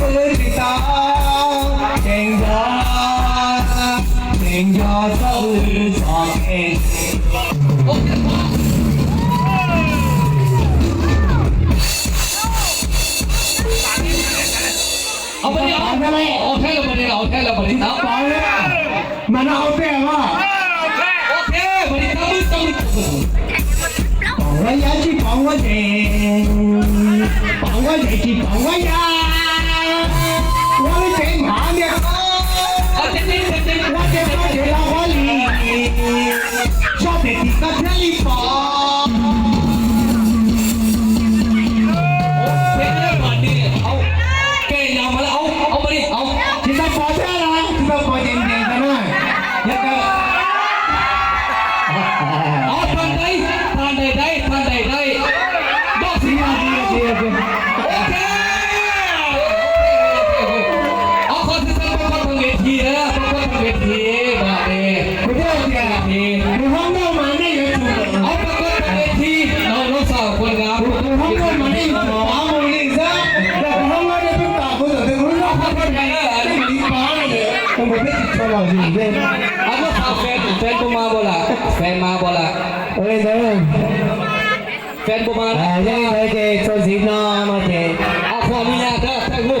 不知道，天涯，天涯，早日相见。 ເອົາບາດນີ້ ເອົາ ເອົາແທ້ແລ້ວບາດນີ້ ເອົາແທ້ແລ້ວບາດນີ້ ເອົາ ມານເອົາແທ້ວ່າ ໂອເຄ ບາດນີ້ ຈັບມື ຈັບມື ປອງວ່າຢາ ຈິປອງວ່າເຈ ປອງວ່າເຈ ຈິປອງວ່າຢາ ວ່າເຈ ຫາເມຍ ເອົາເຈ ເຈ ເຈ ວ່າເຈ ວ່າເຈ ລາວາລີ ຊອບເດດດີກະເທລີປອງ ເຮັດແລ້ວບາດນີ້ ເອົາ ແກ່ຍາມມາແລ້ວ ເອົາ ເອົາບາດນີ້ ເອົາ ທີ່ຕາບອດແທ້ລະ ທີ່ຕາບອດເຢັນໆກັນນະ ຢ່າກະ ເອົາ ທ່ານໃດ ທ່ານໃດໄດ້ ທ່ານໃດໄດ້ ບອກຊິ ໂອເຄ ໂອເຄ ໂອເຄ ໂອເຄ ເອົາ ຂໍເຊີນປາກົດທາງເວທີເດີ ປາກົດທາງເວທີ ບາດນີ້ ໃນຫ້ອງເຮົາມາໃນຢູທູບ ເອົາປາກົດເວທີ ນ້ອງສາວຄົນງາມ ໃນຫ້ອງເຮົາມາໃນຢູທູບ ປາບໍ່ໄດ້ຊະ ແຕ່ໃນຫ້ອງເຮົາໄດ້ເປັນປາຄົນເດີ ເອົາປາກົດເວທີ ອັນນີ້ປາເດີ ຕ້ອງໄປຕິດຕໍ່ຢູ່ເດ້ ເອົາແຟນ ແຟນບໍ່ມາບໍ່ລະ ແຟນມາບໍ່ລະ ເອີຍເດີ ແຟນບໍ່ມາ ເອີ ຍັງໄດ້ເຈ ໂຊນສິບເນາະ ມາເຈ ເອົາ ຂໍອະນຸຍາດເດີ ຖ່າຍຮູບ